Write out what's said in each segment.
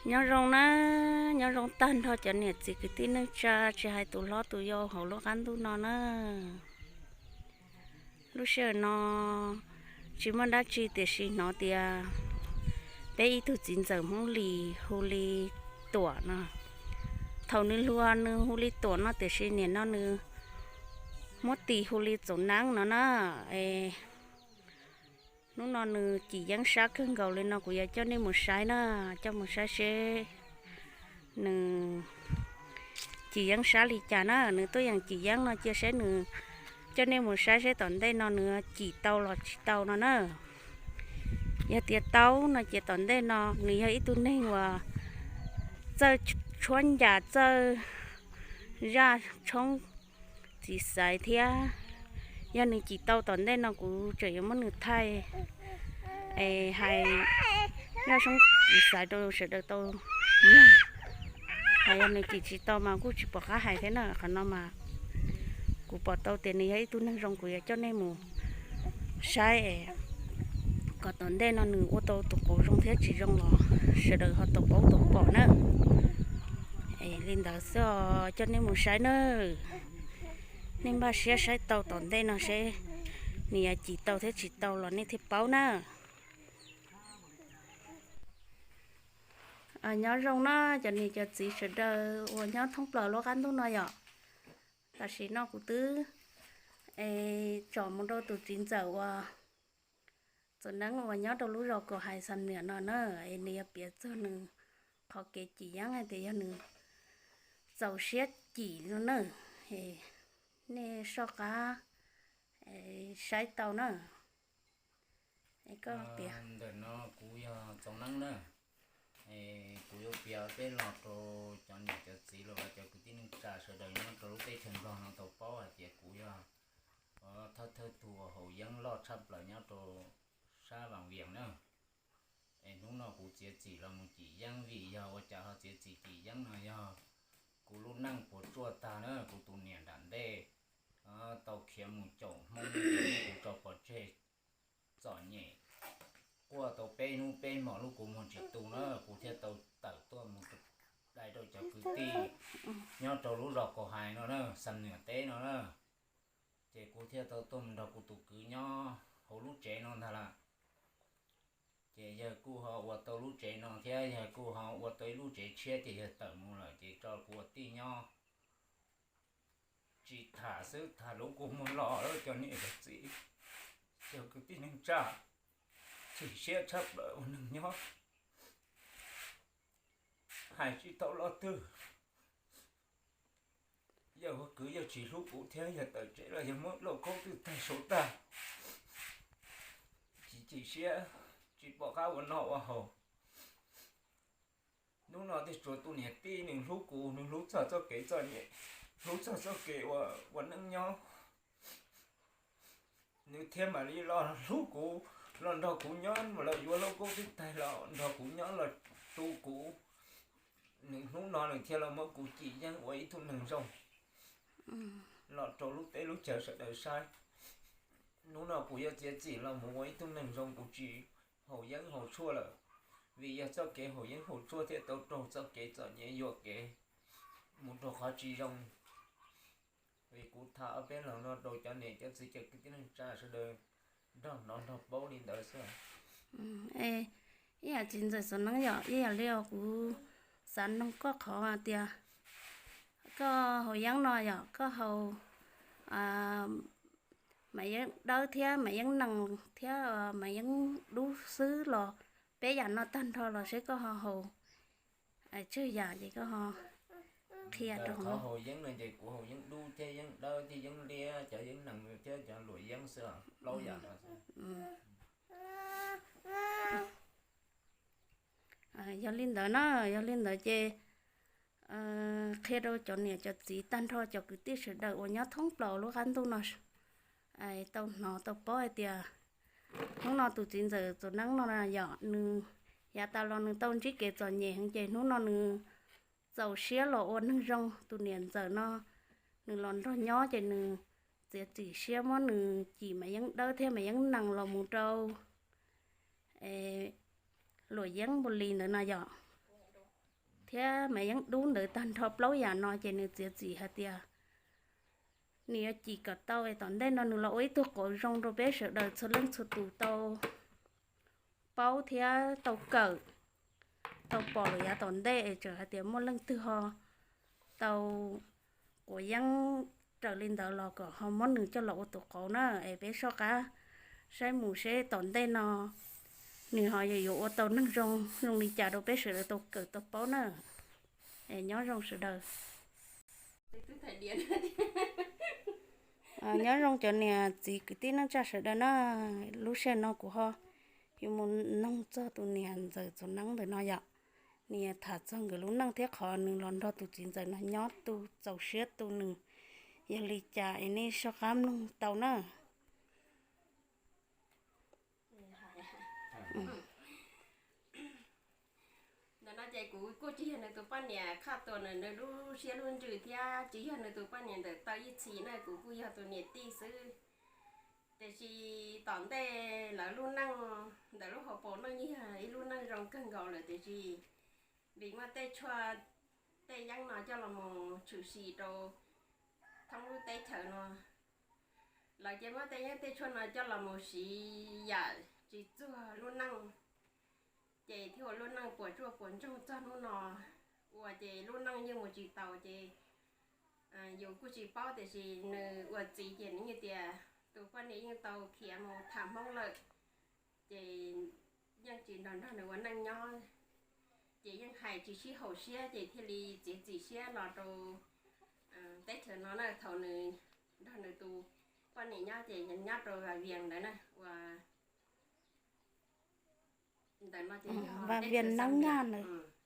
Nyob zoo na, nyob zoo tag nrho cov niam txiv kwv tij neej tsa, tsis hais tus hlob tus yau hauv lub qab ntuj no na. Lub sij hawm no tsis muaj dab tsi tiam sis hnov tias peb ib tug txiv ntxawm Hmoob Lis hu li Tuam no. Thaum nws hluas nws hu li Tuam no tiam sis nim no nws muab tis hu li Txoov Neeb no na. Es hnub no nws cim yeeb sab kawg nkaus li no kuv yuav coj nej mus saib na, coj mus saib seb nws cim yeeb sab li cas na. Nws tuaj yeem cim yeeb no cia seb nws, coj nej mus saib seb tom ntej no nws cim tau los tsis tau no na. Yog tias tau no ces tom ntej no nws yog ib tug neeg uas txawj tshuab ncas txawj zaj tshoob txiv xaiv thiab. Yog nws cim tau tom ntej no kuv tseem yuav muab nws thaij es hais zaj tshoob txiv xaiv rau sawv daws tau mloog. Hos yog nws cim tsis tau mas kuj tsis pom qab hais thiab na. Qhov no mas kuv pom tau tias nws yog ib tug neeg zoo kuv yuav coj nej mus saib es kom tom ntej no nws ua tau tus qauv zoo thiab tsis zoo los sawv daws ho tau paub tau pom na. Es li ntawd xwb os, coj nej mus saib nawb. Nej npaj siab saib tau tom ntej no seb nws yuav cim tau thiab tsis tau los nej thiaj paub na. Nyob zoo na cov niam cov txiv sawv daws uas nyob thoob plaws lub qab ntuj no yom. Tam sim no kuv twb tsom mus rau tus txiv ntxawm uas Txoov Neeb uas nyob rau lub zos Kaus Hais Xam Nuam no na. Es nws yuav piav txog nws qhov kev cim yeeb hais tias yog nws txaus siab cim no na. Nej soj qab saib tau na. Koj piav. Ntawm no kuv yog Txoov Neeb na. Kuv yuav piav peb los rau cov niam cov txiv los cov kwv tij neej tsa sawv daws nyob rau lub teb chaws Nplog no tau paub hais tias kuv yog thawj thawj tug haus yeeb loj tshaj plaws nyob rau sab Vaj Vias na. Es hnub no kuv txiav txim los mus cim yeeb vim yog ua cas ho txiav txim cim yeeb no yog kuv lub neej puas tsuaj tag na, kuv tus niam nram ntej tau khiav mus caum Hmoob, kuv tso pov tseg txom nyem quaj tau peb hnub peb hmos lub kua muag tsis tu na, kuv thiaj tau tawm tuaj mus dai rau cov kwv tij nyob rau lub zos Kaus Hais no na, Xam Nuam teb no na. Ces kuv thiaj tau tuaj mus nrog kuv tus kwv nyob hauv lub tsev no ntag lawm. Ces yawg kuj ho ua tau lub tsev no thiab yawg kuj ho ua tau ib lub tsev tshiab ces yawg tawm mus lawm ces tso kuv ua tij nyob. Tsis tham xwb tham lub kua muag los cov niam cov txiv, cov kwv tij neej tsa, chim siab tshaj plaws ua neeg nyob hais tsis tau lo twg. Yawg ua kwv yawg tsis hlub kuv thiab yawg tawm tsev los yawg muab lauj kaub twb tag saud tag. Chim chim siab tsis pom qab ua noj ua haus. Hnub no tej tsuas tus niam tij nws hlub kuv, nws hlub txog txoj kev txom nyem, hlub txog txoj kev ua neej nyob. Nws thiaj mam li los hlub kuv, los nrog kuv nyob, lawv yuav lauj kaub twb tag los nrog kuv nyob los tu kuv. Nws hnub no nws thiaj los muab kuv cim yeeb ua ib tug neeg zoo los rau lub teb lub chaw sawv daws saib. Hnub no kuv yuav txiav txim los mus ua ib tug neeg zoo, kuv tsis haus yeeb haus tshuaj lawm, vim yog txoj kev haus yeeb haus tshuaj thiaj tau raug txoj kev txom nyem yuam kev mus rau qhov tsis zoo. Vim kuv tham ob peb los no rau cov niam cov txiv cov kwv tij neej tsa sawv daws nrog hnov nrog paub li ntawd xwb. Ib yam txiv ntxawm Txoov Neeb yom, ib yam li kuv xav noog koj qhov tias koj haus yeeb no yom, koj haus mas yeeb dawb thiab mas yeeb nees thiab mas yeeb dub xwb los peb yam no tag nrho los seb koj ho haus tsawg yam ces koj ho qhia rau. Qhov haus yeeb no ces kuv haus yeeb dub thiab yeeb dawb thiab yeeb liab, cov yeeb nees thiab cov luam yeeb xwb, plaub yam no. Yog li ntawd na, yog li ntawd ces qhia rau cov niam cov txiv tag nrho cov kwv tij sawv daws uas nyob thoob plaws lub qab ntuj no tau hnov tau paub hais tias hnub no tus txiv ntxawm Txoov Neeb no yom, nws yav tas los nws tau ntsib kev txom nyem heev ces hnub no nws txaus siab los ua neeg zoo. Tus niam ntxawm no nws los nrog nyob ces nws txiav txim siab muab nws cim mas yeeb dawb thiab mas yeeb nees los mus rau luam yeeb npaum li ntawd no yom. thiab Maiv Yeeb Dub ntawd tag nrho plaub yam no ces nws txiav txim hais tias nws yuav cim kom tau es tom ntej no nws los ua ib tug qauv zoo rau peb sawv daws txhua leej txhua tus tau paub thiab tau kawm, tau pom lawm yav tom ntej es txawm hais tias muaj leej twg ho tau quav yeeb raws li ntawd los kom ho muab nws coj los ua tus qauv na, es peb soj qab saib mus seb tom ntej no nws ho yuav yuav ua tau neeg zoo zoo li cas rau peb sawv daws tau kawm tau paub na. Es nyob zoo sawv daws. Nyob zoo cov niam txiv kwv tij neej tsa sawv daws na, lub sij hawm no kuv ho yuav mus noog txog tus niam ntxawm Txoov Neeb ntawm no yom, nws tham txog nkawd lub neej thiab qhov nws los nrog tus txiv ntxawm no nyob tu txaus siab tu nws yog li cas es nej soj qab mloog tau na. Ntawm no ces kuv kuj tsis yog nws tus poj niam qhaj tuas nws lub siab lub ntsws thiab tsis yog nws tus poj niam ntawm taw ib txhis na, kuv kuj yog tus niam tij xwb. Tiam sis tom ntej lawv lub neej ntawm lub hauv paus neej yeej yog ib lub neej zoo kawg nkaus lawm, tiam sis vim muaj tej tshuaj tej yeeb no coj los mus tshwm sim rau thoob lub teb chaws no. Lawv ces muab tej yeeb tej tshuaj no coj los mus siv yam tsis txuag lub neej, ces thiaj ua lub neej puas tsuaj puas ntsoog txog hnub no, ua ces lub neej yeej mus tsis taus ces yus kuj tsis paub, tiam sis nws ua txiv ces nws yeej tias tus poj niam yeej tau khiav mus tham Hmoob lawm, ces yeej tsis nrog nrog nws ua neej nyob, ces yeej hais tsis sib haum siab ces thiaj li txiav txim siab los rau teb chaws no na. Thaum nws nrog nws tus poj niam nyob ces nyob rau Vaj Vias ntawd na, ua ntawm no ces Vaj Vias Nab Nyaj na,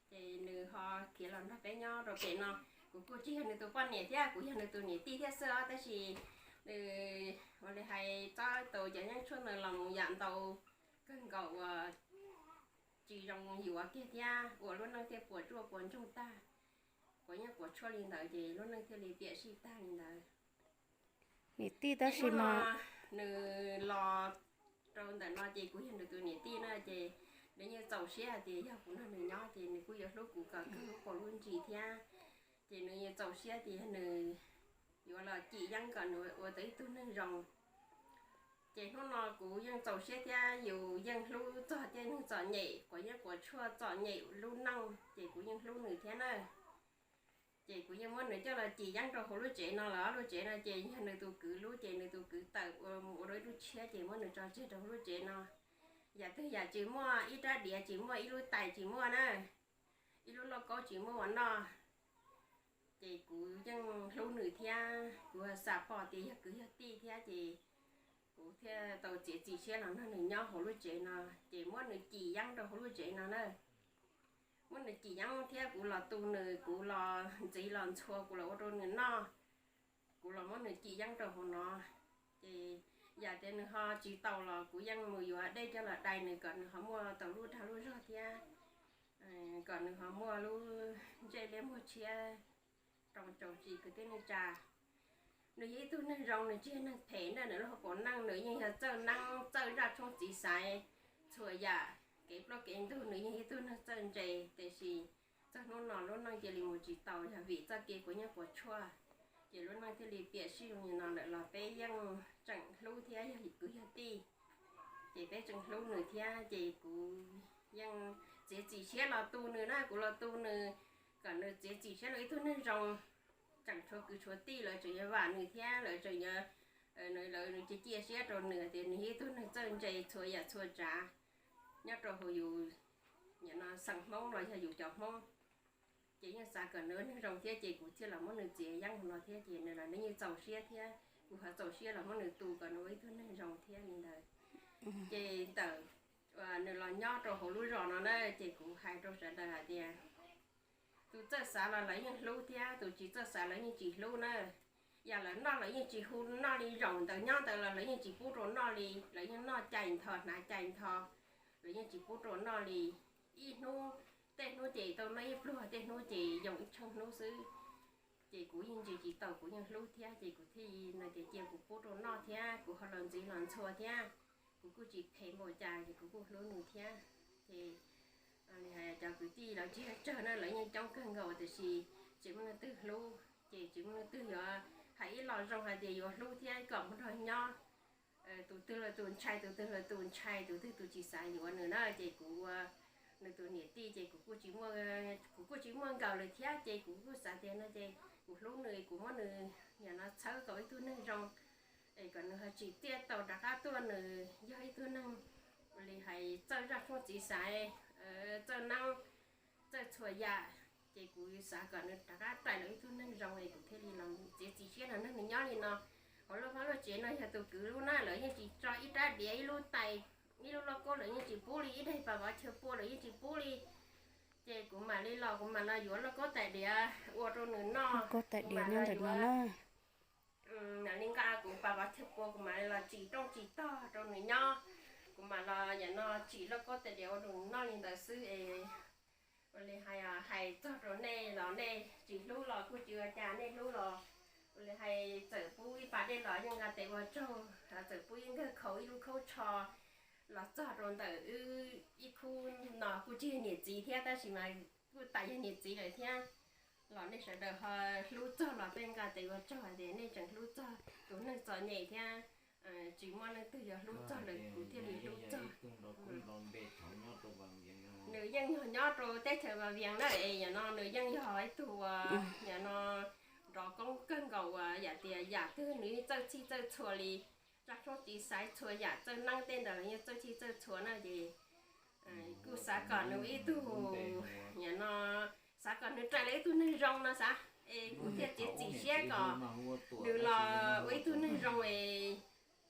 ces nws ho khiav los nrog peb nyob rau pem no. Kuv kuj tsis yog nws tus poj niam thiab, kuv yog nws tus niam tij thiab xwb os, tab sis nws ua li hais txob tus cov yeeb tshuaj no los mus yam ntau kawg nkaus uas tsis zoo yuav kiag thiab ua lub neej thiaj puas tsuaj puas ntsoog tag. Quav yeeb quav tshuaj li ntawd ces lub neej thiaj li piam sij tag li ntawd. Niam tij tab sis mas nws los rau ntawm no ces kuv yog nws tus niam tij na, ces nws yeej txaus siab hais tias yog kuv nrog nws nyob ces nws kuj yuav hlub kuv kom kawg lub paus lub ntsis thiab. Ces nws yeej txaus siab tias yog nws yuav los cim yeeb kom nws ua tau ib tug neeg zoo. Ces hnub no kuv yeej txaus siab thiab, yus yeej hlub txog tej neeg txom nyem, quav yeeb quav tshuaj txom nyem lub neej, ces kuv yeej hlub nws thiab na. Ces kuv yeej muab nws coj los cim yeeb rau hauv lub tsev no lawm. Lub tsev no ces yog nws tus kwv lub, ces nws tus kwv tawm ua mus ua rau ib lub tshiab ces muab nws tso tseg rau hauv lub tsev no. Yam twg yam tsis muaj, ib rab diav tsis muaj, ib lub tais tsis muaj na, ib lub lauj kaub tsis muaj ua noj. Ces kuv yeej hlub nws thiab kuv xav pom tias yog kwv yog tij thiab ces kuv thiaj tau txiav txim siab los nrog nws nyob hauv lub tsev no, ces muab nws cim yeeb rau hauv lub tsev no na. Muab nws cim yeeb thiab kuv los tu nws, kuv los ntxiv los ntxhua, kuv los ua rau nws noj, kuv los muab nws cim yeeb rau hauv no. Ces yam tias nws ho tsis tau los kuv yeej mus yuav dej coj los dai nws kom nws ho muaj tau lub dag lub zog thiab kom nws ho muaj lub ntsej liab muag tshiab rau tsaus tsis kwv tij neej tsa. Nws yog ib tug neeg zoo, nws tsis yog neeg phem na, nws lub hauv paus neej nws yeej yog txawj neeb txawj zaj tshoob txiv xaiv txhua yam, kev plaub kev ntug nws yeej yog ib tug neeg txawj ntse, tiam sis txog hnub no lub neej cia li mus tsis tau yog vim txoj kev quav yeeb quav tshuaj, ces lub neej thiaj li piam sij zoo li no lawm los peb yeej tseem hlub thiab yog kwv yog tij, ces peb tseem hlub nws thiab ces kuv yeej txiav txim siab los tu nws na, kuv los tu nws kom nws txiav txim siab los ib tug neeg zoo, tseem tshuav kwv tshuav tij lawv tseem yuav vam nws thiab lawv tseem yuav, lawv cia cia siab rau nws tias nws yog ib tug neeg txawj ntse txhua yam txhua tsav nyob rau hauv yus no xeem Hmoob los yog yus cov Hmoob. Ces yeej xav kom nws ua neeg zoo thiab ces kuv thiaj los muab nws txiav yeeb no thiab ces nws los nws yeej txaus siab thiab kuv ho txaus siab los muab nws tu kom nws ua ib tug neeg zoo thiab li ntawd. Ces ntawm nws los nyob rau hauv lub zos no na, ces kuv hais rau sawv daws hais tias tus txawj xav los lawv yeej hlub thiab tus tsis txawj xav lawv yeej tsis hlub na. Yam lawv noj lawv yeej tsis hu noj li, zaum ntawd nyob ntawd los lawv yeej tsis pub rau noj li, lawv yeej noj cais ntho hnav cais ntho, lawv yeej tsis pub rau noj li. Ib hnub, tej hnub ces tau noj ib pluag, tej hnub ces yoo ib tshooj hnub xwb. Ces kuv yeej ntsia tsis tau, kuv yeej hlub thiab ces kuv thiaj no tias cia kuv pub rau noj thiab kuv ho los ntxiv los ntxhua thiab, kuv kuj tsis phem npaum cas ces kuv kuj hlub nws thiab. Ces Li hais cov kwv tij lawv tsis yog tsawg na, lawv yeej coob kawg nkaus tiam sis tsis muaj leej twg hlub, ces tsis muaj leej twg yuav hais ib lo zoo hais tias yuav hlub thiab kom mus nrog nyob. Tus twg los tus ntshai, tus twg los tus ntshai, tus twg tus tsis xav yuav nws na, ces kuv ua nws tus niam tij ces kuv kuj tsis muaj, kuv kuj tsis muaj nkaus lawm thiab, ces kuv kuj xav tias no ces kuv hlub nws, kuv muab nws nim no txhawb kom ib tug neeg zoo, es kom nws ho tsim txiaj tau rov qab tuaj, nws yog ib tug neeg li hais txawj zaj tshoob txiv xaiv, txawj neeb, txawj txhua yam, ces kuv xav kom nws rov qab rais los ib tug neeg zoo es kuv thiaj li los txiav txim siab nrog nws nyob li no. Hauv lub vaj lub tsev no yog tus kwv lub na, lawv yeej tsis tso ib rab diav, ib lub tais, ib lub lauj kaub lawv yeej tsis pub li, ib daim pas vov chaw pua lawv yeej tsis pub li. Ces kuv mam li los, kuv mam los yuav lauj kaub tais diav ua rau nws noj, kuv mam los yuav, mam li nqa kuv pas vov chaw pua, kuv mam li los tsim rooj tsim tog rau nws nyob, kuv mam los yam no tsim lauj kaub tais diav ua rau nws noj li ntawd xwb es ua li hais, hais txog rau nej los nej tsis hlub los kuj tsis ua cas, nej hlub los ua li hais txawm pub ib pas dej los yeej nqa tes ua tsaug, txawm pub ib nkawg khaus ib lub khaub tsho los txog rau ntawm wb ib khub no kuj tsis yog niam txiv thiab tab sis mas kuj tas yog niam txiv lawm thiab, los nej sawv daws ho hlub txog los peb nqa tes ua tsaug hais tias nej tseem hlub txog tus neeg txom nyem thiab, tsis muaj leej twg yuav hlub txog lawm kuv thiaj li hlub txog. Nws yeej yog nyob rau teb chaws Vaj Vias na es yam no nws yeej yog ib tug uas yam no nrov koob kawg nkaus uas yam tias yam twg nws txawj txhij txawj txhua li, zaj tshoob txiv xaiv txhua yam txawj neeb tej ntawd los yeej txawj txhij txawj txhua na ces kuj xav kom nws ua ib tug, yam no xav kom nws rais los ib tug neeg zoo no xav, es kuv thiaj txiav txim siab kom nws los ua ib tug neeg zoo es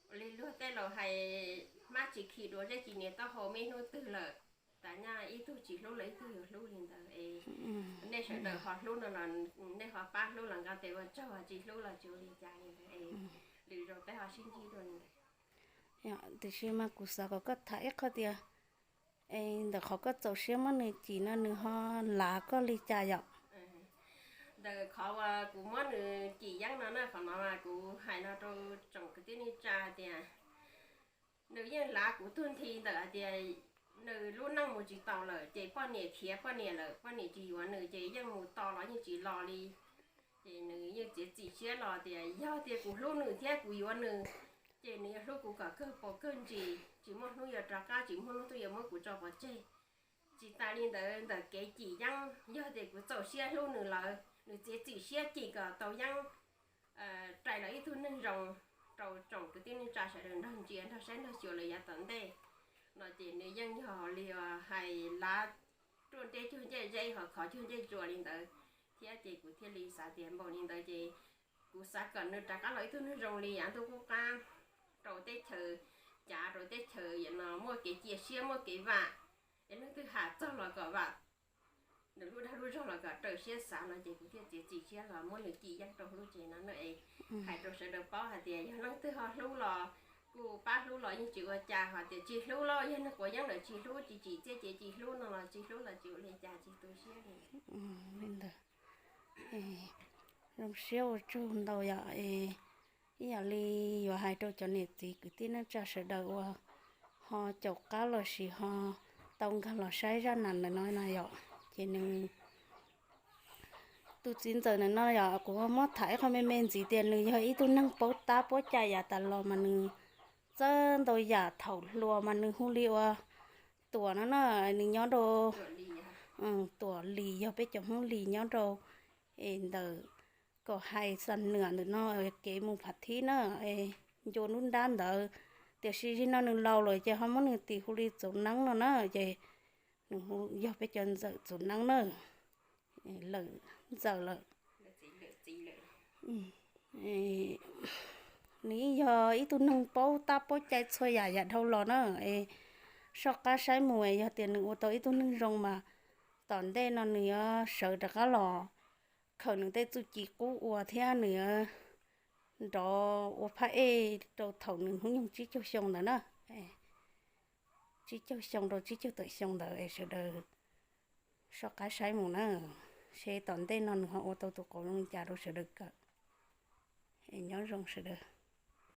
ua li luag tej laus hais, hmab tsis khi dua zeb tsis nias taub hau, me hnub twg lawm tas nyaj ib tug tsis hlub los ib tug yuav hlub li ntawd es nej sawv daws ho hlub no los nej ho pab hlub los nqa tes ua tsaug, tsis hlub los tsis ua li cas li ntawd es lwm zaus peb ho sib ntsib dua li ntawd. Tiam sis mas kuv xav kom koj tham ib qho tias, es ntawm qhov koj txaus siab muab nws cim no nws ho lav koj li cas yom? Ntawm qhov uas kuv muab nws cim yeeb no na, qhov no mas kuv hais no rau tsoom kwv tij neej tsa tias nws yeej lav kuv tug nthi ntawm hais tias nws lub neej mus tsis taus lawm ces poj niam khiav poj niam lawm, poj niam tsis yuav nws ces yeej mus tos los yeej tsis los li. Ces nws yeej txiav txim siab los tias yog tias kuv hlub nws thiab kuv yuav nws, ces nws yuav hlub kuv kom kawg paus kawg ntsis, tsis muaj hnub yuav rov qab, tsis muaj hnub twg yuav muab kuv tso pov tseg. Tsis tas li ntawd, ntawm kev cim yeeb, yog tias kuv txaus siab hlub nws lawm, nws txiav txim siab cim kom tau yeeb, rais los ib tug neeg zoo rau tsoom kwv tij neej tsa sawv daws nrog ntsia nrog saib nrog xyuas lawm yav tom ntej no ces nws yeej yog li hais lav ruaj nreb cuag ncej zeb ho khov cuag ncej tsuas li ntawd thiab ces kuv thiaj li xav tias npaum li ntawd ces kuv xav kom nws rov qab los ib tug neeg zoo li yav ntuj qub qab rau teb chaws, cav rau teb chaws yam no muaj kev cia siab muaj kev vam, es leej twg has txog los kom vam, nws lub dag lub zog los kom raws siab xav no ces kuv thiaj txiav txim siab los muab nws cim yeeb rau lub tsev no na es hais rau sawv daws paub hais tias yog leej twg ho hlub los kuj pab hlub los yeej tsis ua cas, ho tias tsis hlub los yog neeg quav yeeb lawm tsis hlub, tsis tsim txiaj ces tsis hlub no los tsis hlub los tsis ua li cas, tsis tu siab li. Zoo siab ua tsaug ntau yom. Ib yam li yuav hais rau cov niam txiv kwv tij neej tsa sawv daws uas ho caum qab los sis ho tau nkag los saib zaj nam ntawm no no yom, ces nws tus txiv ntxawm ntawm no yom kuv muab tham ib qho me me ntxiv tias nws yog ib tug neeg paub tab paub cai yav tas los mas nws txawj ntau yam, thaum hluas mas nws hu li ua Tuam no na, nws nyob rau Tuam Lis yog peb cov Hmoob Lis nyob rau es ntawm Kaum Hais Xam Nwam ntawm no, kev mus Phav Thib na, ncua nruab nrab ntawd. Tiam sis zaum no nws laus lawm ces ho muab nws tis hu li Txuv Neeb no na, ces nws yog peb cov ntxawm Txuv Neeb na, lawm ntxawm lawm. Nws yeej yog ib tug neeg paub tab paub cai txhua yam yam dhau los na. Soj qab saib mus yog tias nws ua tau ib tug neeg zoo mas tom ntej no nws yuav sawv rov qab los khaws nws tej txuj ci qub ua thiab nws yuav nrov ua phab ej rau thaum nws hnub nyoog tsib caug xyoo ntawd na. Tsib caug xyoo rau tsib caug tawm xyoo ntawd es sawv daws soj qab saib mus na, seb tom ntej no nws ho ua tau tus qauv zoo li cas rau sawv daws kawm. Es nyob zoo sawv daws.